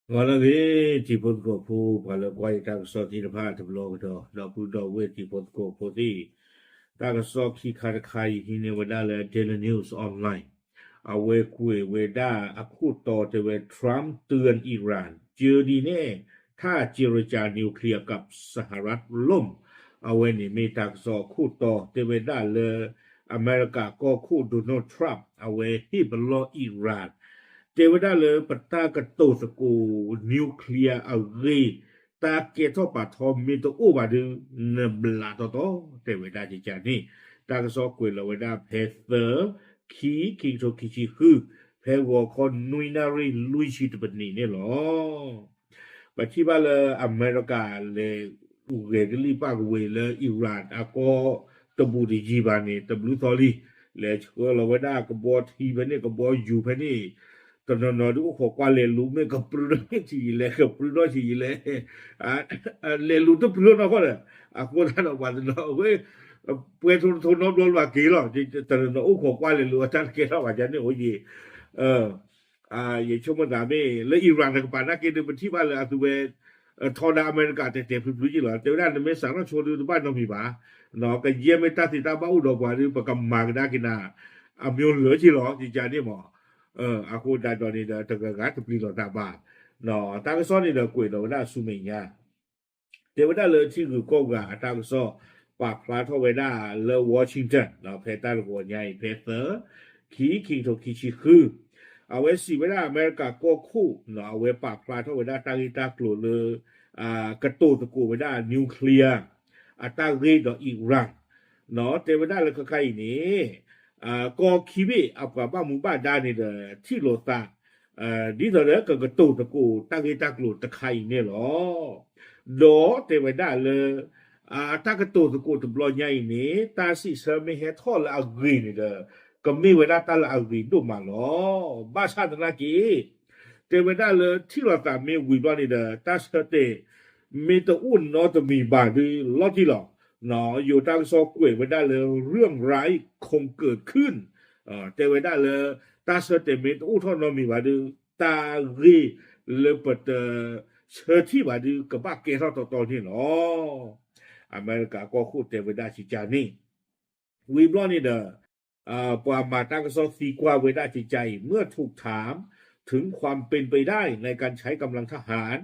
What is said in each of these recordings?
ဂီၤလၢအဂ့ၤ တံၤဖိသကိးဖိ ပှၤလၢကွၢ်ယတၢ်ကစီၣ်သ့ၣ်တဖၣ်တဘျီကဒီး ဒီပုၢ်ဒီဝဲၢ်တံၤဖိသကိးဖိသ့ၣ်, တၢ်ကစီၣ်ခံခါတခါအံၤ ဟံးန့ၢ်ဝဲဒၣ်လၢ Daily News Online, အဝဲကွဲးဝဲဒၣ်အခိၣ်တီတဲဝဲ Trump เตือนอิหร่าน เจอดีแน่ ถ้าเจรจานิวเคลียร์กับสหรัฐล่ม အဝဲန့ၣ်မ့ၢ်တၢ်ကစီၣ်အခိၣ်တီတဲဝဲဒၣ်လၢ အမဲရကၤကီၢ်ခိၣ် Donald Trump အဝဲဟ့ၣ်ပလီၢ် Iran တဲဝဲဒၣ်လၢပတၢ်ကတိၤသကိး nuclear အဂ့ၢ် တၢ်ကဲထီၣ်ပာ်ထီမ့ၢ်တအိၣ်ဘၣ်ဒီး နဘျးတီတီ တဲဝဲဒၣ်ကကန့ၣ် တၢ်ကစီၣ်ကွဲးလီၤဝဲဒၣ်ဖဲသၢ, ခံ, ခံကထိခံဆံဃု, ဖဲဂီၤခီနွံနၣ်ရံၣ်လွံၢ်ဆံတပနံးန့ၣ်လီၤ. ပထံၣ်ဘၣ်လၢအမဲရကၤလဲၤဂဲၤကလံၣ်ပၣ်ကဝ့ၤလၢ Iran အကီၢ်တဘူးတယံၤဘၣ်န့ၣ် တဘျုးသီလံ, လဲၤဆှၢလီၤဝဲဒၣ်ကဘီထံဖဲန့ၣ် ကဘီယူၤဖဲန့ၣ်, တနီၤနီၤဒုးအိၣ်ခိးကွၢ်လဲၤလူၤ မ့ၢ်ကပြုၢ်ထီၣ်ဆံးယံာ်လဲၣ် ကပြုၢ်ထီၣ်ဆံးယံာ်လဲၣ်, လဲၤလူၤတပြုၢ်နီၢ်ကီၢ်ဒီး အဃိသတးဒီးပှၤတနီၤဝဲ ပှဲၤထိတထိနီတဘျီလၢအက့ၤလီၤ, တနီၤနီၤအိၣ်ခိးကွၢ်လဲၤလူၤအတၢ်တကဲထီၣ်ဘၣ်ကန့ၣ်အိၣ်ယံၤ ယဆိကမိၣ်သးမ့ၢ်လၢ Iran တကပၤနာ်က့ဒီး ပထံၣ်ဘၣ်လၢအသုဝဲ ထီဒါအမဲရကၤတဲာ်တဲာ်ဖျုးဖျုးက့ၤလီၤ. တဲဝဲဒၣ် နမ့ၢ်စးထီၣ်ဆိဒုးတဘၣ်နီတမံၤဘၣ်, ကယဲၢ်မ့ၢ်တၢ်သ့တၢ်ဘၣ်အိၣ်ဒီးပှၤဒီး ပကမၤကဒါက့ၤနၤ အမျိုးလၢာ်က့ၤလီၤ ကကန့ၣ်မး. အဃိဒၣ်ဒီးန့ၣ်ဒီး တဂၤဂၤတပျံၤလိာ်သးဘၣ်. တၢ်ကစီၣ်န့ၣ်ဒီးကွဲးဒီးဝဲဒၣ်ဆူမဲာ်ညါ တဲဝဲဒၣ်လၢထံဂုၤကီၢ်ဂၤအတၢ်ကစီၣ် ပာ်ဖျါထီၣ်ဝဲဒၣ်လၢ Washington ဖဲတၢ်တဂီၤညါအံၤ ဖဲသၢ, ခံ, ခံကထိခံဆံဃု, အဝဲစံးဝဲဒၣ်အမဲရကၤကီၢ်ခိၣ် အဝဲပာ်ဖျါထီၣ်ဝဲဒၣ်တၢ်ဂ့ၢ်တၢ်ကျိၤလၢ ကတိၤသကိးဝဲဒၣ် nuclear အတၢ်ဂ့ၢ်ဒီး Iran တဲဝဲဒၣ်လၢခဲခါအံၤန့ၣ် ကီၢ်ခံဘ့ၣ်အပှၤဘၣ်မူဘၣ်ဒါန့ၣ်ဒီး ထံၣ်လိာ်သး ဒ်သိးဒီးကကတိၤသကိးတၢ်ဂ့ၢ်တၢ်ကျိၤတခါအံၤန့ၣ်လီၤ. ဒီးတဲဝဲဒၣ်လၢ တၢ်ကတိၤသကိးတဘျီညါအံၤန့ၣ် တၢ်စံးဆၢမ့ၢ်ဟဲထီၣ်လၢအဂ့ၤန့ၣ်ဒီး ကမ့ၢ်ဝဲဒၣ်တၢ်လၢအဂ့ၤဒိၣ်မးလီၤ. ဘၣ်ဆၣ်သနာ်က့ တဲဝဲဒၣ်လၢထံၣ်လိာ်သးမ့ၢ်ဝံၤဘျီန့ၣ်ဒီး တၢ်ဆၢတဲာ် မ့ၢ်တအိၣ်နီတမံၤဘၣ်ဒီးလီၤတံၢ်လီၤ. ယိၤတၢ်ကစီၣ်ကွဲးဝဲဒၣ်လၢ เรื่องร้ายคงเกิดขึ้น တဲဝဲဒၣ်လၢ တၢ်ဆၢတဲာ်မ့ၢ်တအိၣ်ထီၣ်နီတမံၤဘၣ်ဒီး တၢ်ဂ့ၢ်လၢပတဆၢထံၣ်ဘၣ်ဒီး ကဘၣ်ကဲထီၣ်တီတီန့ၣ်လီၤ. အမဲရကၤကီၢ်ခိၣ်တဲဝဲဒၣ်ကကန့ၣ် ဝံၤဘျီန့ၣ်ဒီး ပှၤမၤတၢ်ကစီၣ်သံကွၢ်ဝဲဒၣ်ကကအံၤ เมื่อถูกถามถึงความเป็นไปได้ในการใช้กำลังทหาร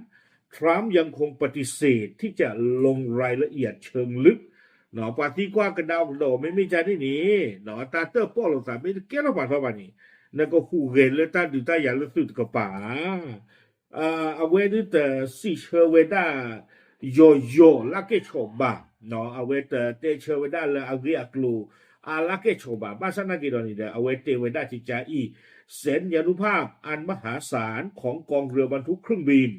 ทรัมป์ยังคงปฏิเสธที่จะลงรายละเอียดเชิงลึก ပှၤသံကွၢ်ကဒါကဒီး မ့မ့ၢ်ကန့ၣ်န့ၣ် တၢ်တၢၣ်ပီၣ်လိာ်သးမ့ၢ်တကဲထီၣ်ပာ်ထီၣ်ဘၣ်န့ၣ် နကဟူးဂဲၤလၢတၢ်ဒုးတၢ်ယၤလၢသုးတကပၤဧါ. အဝဲဒၣ်တစံးဆၢဝဲဒၣ် ယီၤယီၤလၢကဲၣ်ဆိးဘၣ်, အဝဲတတဲဆၢဝဲဒၣ်လၢအဂ့ၢ်အကျိၤ အါလၢကဲၣ်ဆိးဘၣ်. ဘၣ်ဆၣ်သနာ်က့ဒီးန့ၣ်ဒီး အဝဲတဲဝဲဒၣ်ကကအံၤ แสนยานุภาพอันมหาศาลของกองเรือบรรทุกเครื่องบิน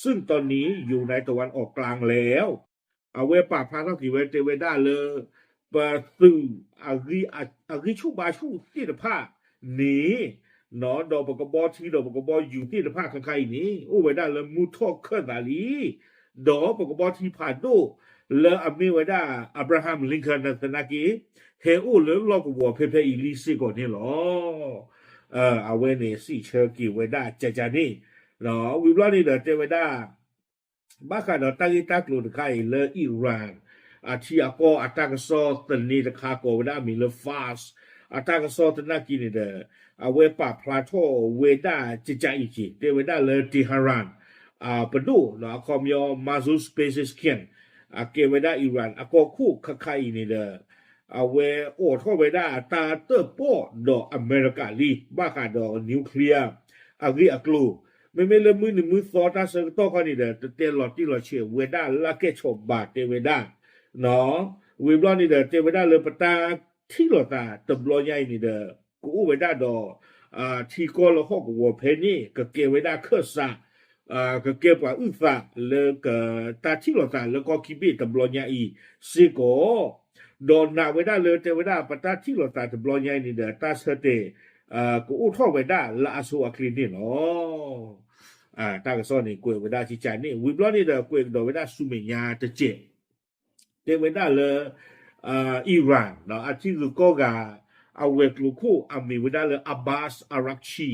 ซึ่งตอนนี้อยู่ในตะวันออกกลางแล้ว အဝဲပာ်ဖျါထီၣ်က့ၤဝဲတဲဝဲဒၣ်လၢ ပသုး အဂံၢ်ဆူၣ်ဘါဆူၣ်သ့ၣ်တဖၣ်န့ၣ် ဒီးပကဘီထံဒီးပကဘီယူၤသ့ၣ်တဖၣ်ခဲခါအံၤန့ၣ် အိၣ်ဝဲဒၣ်လၢမုၢ်ထီၣ်ခၢၣ်သးလံ, ဒီးပကဘီထံဖးဒိၣ်လၢအမ့ၢ်ဝဲဒၣ် Abraham Lincoln သနာ်က့ ဟဲအိၣ်လၢလီၢ်ကဝီၤဖဲဖဲအံၤလံစ့ၢ်ကီးန့ၣ်လီၤ. အဝဲန့ၣ်စံးဆၢက့ၤဝဲဒၣ်ကကန့ၣ်, ဝံၤဘျီန့ၣ်ဒီးတဲဝဲဒၣ် ဘၣ်ဃးဒီးတၢ်ဂ့ၢ်တၢ်ကျိၤတခါအံၤလၢ Iran အထံအကီၢ်အတၢ်ကစီၣ်သန့တခါကိးဝဲဒၣ်အမံၤလၢ Fars အတၢ်ကစီၣ်သနာ်က့န့ၣ်ဒီး အဝဲပာ်ဖျါထီၣ်ဝဲဒၣ်ကကအံၤက့ၤ တဲဝဲဒၣ်လၢ Tehran ပဒိၣ် အခီပညီ Masoud Pezeshkian အကဲဝဲဒၣ် Iran အကီၢ်ခိၣ်ခဲခါအံၤန့ၣ်ဒီး အဝဲအိးထီၣ်ဝဲဒၣ်အတၢ်တၢၣ်ပီၣ်ဒီးအမဲရကၤလံ ဘၣ်ဃးဒီး nuclear အဂ့ၢ်အကျိၤ, မ့မ့ၢ်လၢမုၢ်နံၤမုၢ်သီတၢ်ဆၢကတီၢ်ခီန့ၣ်ဒီး တတဲလီၤတံၢ်လီၤဆဲးဝဲဒၣ်လၢကဲၣ်ဆိးဘၣ်တဲဝဲဒၣ် ဝံၤဘျီန့ၣ်ဒီး တဲဝဲဒၣ်လၢပတၢ်ထံၣ်လိာ်သးတဘျီညါအံၤန့ၣ်ဒီး ကအိၣ်ဝဲဒၣ်ဒီး ထံကီၢ်လၢဟီၣ်ကဝီၤဖဲန့ၣ် ကကဲဝဲဒၣ်ခၢၣ်စး ကကဲပှၤအုၣ်သးလၢက တၢ်ထံၣ်လိာ်သးလၢကီၢ်ခံဘ့ၣ်တဘျီညါအံၤစ့ၢ်ကီး, ဒီးနာ်ဝဲဒၣ်လၢတဲဝဲဒၣ်ပတၢ်ထံၣ်လိာ်သးတဘျီညါအံၤန့ၣ်ဒီး တၢ်ဆၢတဲာ် ကအိၣ်ထီၣ်ဝဲဒၣ်လၢအဆိအချ့န့ၣ်လီၤ. တၢ်ကစီၣ်န့ၣ်ကွဲးဝဲဒၣ်ကကန့ၣ် ဝံၤဘျီန့ၣ်ဒီးကွဲးကဒီးဝဲဒၣ်ဆူမဲာ်ညါတစဲး တဲဝဲဒၣ်လၢ Iran အထံဂုၤကီၢ်ဂၤ အဝဲၤကျိၤခိၣ်အမံၤဝဲဒၣ်လၢ Abbas Araghchi,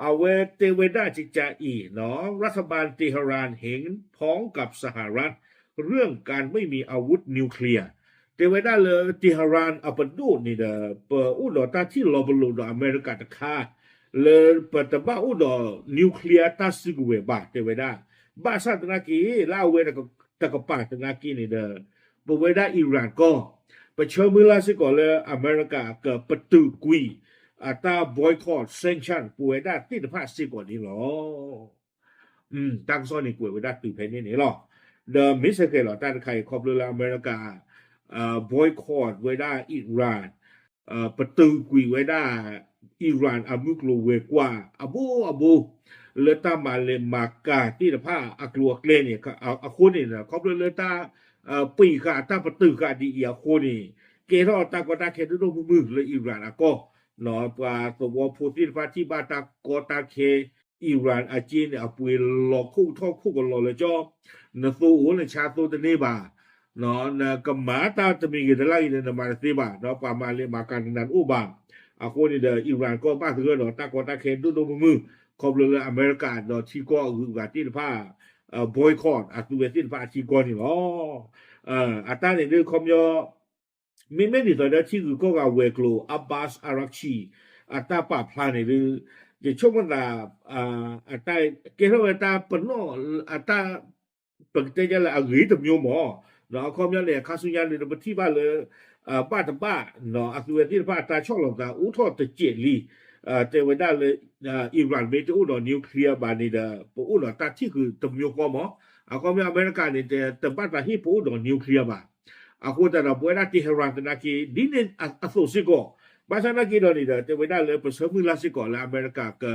အဝဲတဲဝဲဒၣ်ကကါအံၤ รัฐบาลเตหะรานเห็นพ้องกับสหรัฐเรื่องการไม่มีอาวุธนิวเคลียร์ တဲဝဲဒၣ်လၢ Tehran အပဒိၣ်န့ၣ်ဒီး ပအိၣ်ဒီးတၢ်ထံၣ်လီၤပလိာ်ဒီးအမဲရကၤတခါ လၢပတဘၣ်အိၣ်ဒီး nuclear တၢ်စုကဝဲၤဘၣ် တဲဝဲဒၣ်. ဘၣ်ဆၣ်သနာ်က့ လၢအဝဲတကပၤသနာ်က့န့ၣ်ဒီး ပဝဲဒၣ် Iran ကီၢ် ပဆၢမုၢ်လၢ်စ့ၢ်ကီးလၢအမဲရကၤကပတုာ်ကွံာ် အတၢ် boycott sanction ပဝဲဒၣ်သ့ၣ်တဖၣ်စ့ၢ်ကီးန့ၣ်လီၤ. တၢ်ကစီၣ်န့ၣ်ကွဲးဝဲဒၣ်တုၤဖဲန့ၣ်န့ၣ်လီၤ. ဒီးမ့ၢ်ဆဲးဃဲၤလီၤတၢ်တခါအံၤ ခီဖျိလၢအမဲရကၤ boycott ဝဲဒၣ် Iran ပတုာ်ကွံာ်ဝဲဒၣ် Iran အမုၢ်ကျိၤဝဲၤကွာ်အဘိအဘိ လၢတၢ်မၤလဲၤမၤကၤသ့ၣ်တဖၣ်အကျိၤအကျဲန့ၣ် အဃိန့ၣ် ခီဖျိလၢတၢ်ပံာ်ဃာ်တၢ်ပတုာ်ဃာ်ဒ်အံၤအဃိန့ၣ် ကဲထီၣ်တၢ်ကီတၢ်ခဲဒိၣ်ဒိၣ်မုၢ်မုၢ်လၢ Iran အကီၢ် ပှၤသဝီဖိသ့ၣ်တဖၣ်ထံၣ်ဘၣ်တၢ်ကီတၢ်ခဲ Iran အက့န့ၣ် အပှ့ၤလီၤခိၣ်ထီၣ်ခိၣ်ကလီၤလၢကၠီ နသိအိၣ်နဆါသိတန့ၢ်ဘၣ် နကမၤတၢ်တမံၤဂ့ၤတလၢ်ဂ့ၤန့ၣ် နမၤတသ့ဘၣ် ပှၤမၤလဲၤမၤကၤနနၤတအိၣ်ဘၣ်. အဃိန့ၣ်ဒီး Iran ကီၢ်ဘၣ်သဂၢၢ်ဒီးတၢ်ကီတၢ်ခဲဒိၣ်ဒိၣ်မုၢ်မုၢ် ခီဖျိလၢအမဲရကၤဒီးထံကီၢ်အဂုၤအဂၤသ့ၣ်တဖၣ် boycott အသုဝဲသ့ၣ်တဖၣ်အထံကီၢ်န့ၣ်လီၤ. အတၢ်န့ၣ်ဒ်ခီပညီ မ့မ့ၢ်ဒ်သိးဒီးထံဂုၤကီၢ်ဂၤဝဲၤကျိၤ Abbas Araghchi အတၢ်ပာ်ဖျါန့ၣ်ဒ် ယဆိကမိၣ်သး အတၢ်ကဲထီၣ်ဝဲတၢ်ပနီၣ် အတၢ် ပကတဲဒ်လဲၣ် အဂ့ၤတမျိုးမး ဒီးအခီပညီန့ၣ် ခါဆူညါန့ၣ်ဒီး ပထံၣ်ဘၣ်လၢ ဘၣ်တဘၣ် အသုဝဲသ့ၣ်တဖၣ်အတၢ်ဆီၣ်လီၤသးအိၣ်ထီၣ်တစဲးလံ တဲဝဲဒၣ်လၢ Iran မ့ၢ်တအိၣ်ဒီး nuclear ဘၣ်န့ၣ်ဒီး ပအိၣ်ဒီးတၢ်ထံၣ်ဃုာ်တမျိုးဃီမး အခီပညီအမဲရကၤန့ၣ် တဘၣ်သးဟ့ၣ်ပအိၣ်ဒီး nuclear ဘၣ်. အဃိသတးဒီး ပဝဲဒၣ် Tehran သနာ်က့ ဒ်န့ၣ်အသိးစ့ၢ်ကီး ဘၣ်ဆၣ်သနာ်က့ဒီးန့ၣ်ဒီး တဲဝဲဒၣ်လၢပဆၢမုၢ်လၢ်စ့ၢ်ကီးလၢအမဲရကၤက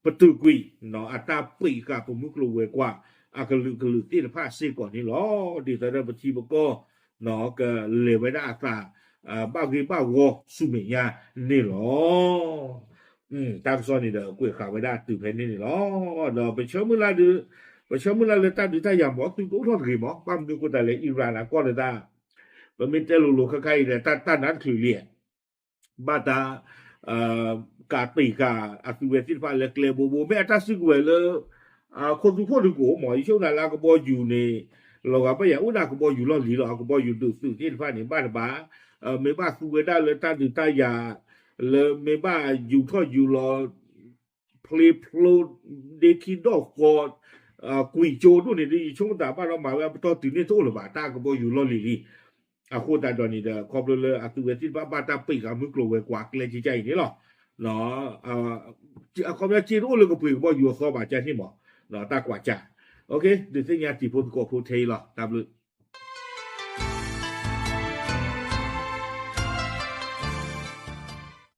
ပတုာ်ကွံာ် အတၢ်ပံာ်ဃာ်ပမုၢ်ကျိၤဝဲၤကွာ် အကလုာ်ကလုာ်သ့ၣ်တဖၣ်စ့ၢ်ကီးန့ၣ်လီၤ. ဒ်သိးဒီးပထံပကီၢ် ကလဲၤဝဲဒၣ်အသး ဘၣ်ဂ့ၢ်ဘၣ်ဂီၤဆူမဲာ်ညါန့ၣ်လီၤ. တၢ်ကစီၣ်န့ၣ်ဒီးကွဲးဃာ်ဝဲဒၣ်တုၤဖဲန့ၣ်န့ၣ်လီၤ. ဒီးပဆၢမုၢ်လၢ်ဒုး ပဆၢမုၢ်လၢ်လၢတၢ်ဒုးတၢ်ယၤမ့ၢ် သုတအိၣ်ထီၣ်တဂ့ၤမး ဘၣ်မနုၤအဃိသတးလဲၣ် Iran အကီၢ်လၢတၢ် ပမ့ၢ်တဲလိၤလိၤခဲခါအံၤဒီး တၢ်နါတချုးလံ ဘၣ်တၢ် ကးပံာ်ဃာ်အသုဝဲသ့ၣ်တဖၣ်လၢကျဲဘိဘိ မ့ၢ်အတၢ်စုကဝဲၤလၢ ခိၣ်သူခိၣ်ဒုးကအိၣ်မး ယဆိကမိၣ်လၢအကဘီယူၤန့ၣ် လီၤဂာ်ဘၣ်ယၤအိၣ်ဒၣ်ကဘီယူၤလီၢ်လံၤလီၤ အကဘီယူၤဒုးသုးသ့ၣ်တဖၣ်န့ၣ် ဘၣ်တဘၣ် မ့ၢ်ဘၣ်သူဝဲဒၣ်လၢတၢ်ဒုးတၢ်ယၤ လၢမ့ၢ်ဘၣ်ယူၤထီၣ်ယူၤလီၤ ဖျ့ဖျိ ဒ့ခံဒီၣ်ဃီ ကွံာ်ကၠိဒိၣ်န့ၣ်ဒီး ယဆိကမိၣ်သးဘၣ်ဒီးမၤဝဲအပတီၢ်တုၤန့ၣ်တအိၣ်လၢၤဘၣ် တၢ်ကဘီယူၤလီၢ်လံၤလံၤ အဃိသတးဒီးန့ၣ်ဒီး ခီဖျိလၢအသုဝဲသ့ၣ်တဖၣ်ဘၣ်တၢ်ပံာ်ဃာ်မုၢ်ကျိၤဝဲၤကွာ်ကျဲကကါအံၤန့ၣ်လီၤ. အခီပညီစ့တအိၣ်လၢကပှ့ၤကဘီယူၤအသီဘၣ်ကါန့ၣ်မး တၢ်ကွၢ်ကါ ဒုးသ့ၣ်ညါတံၤဖိသကိးဖိထဲအံၤလီၤ တၢ်ဘျုး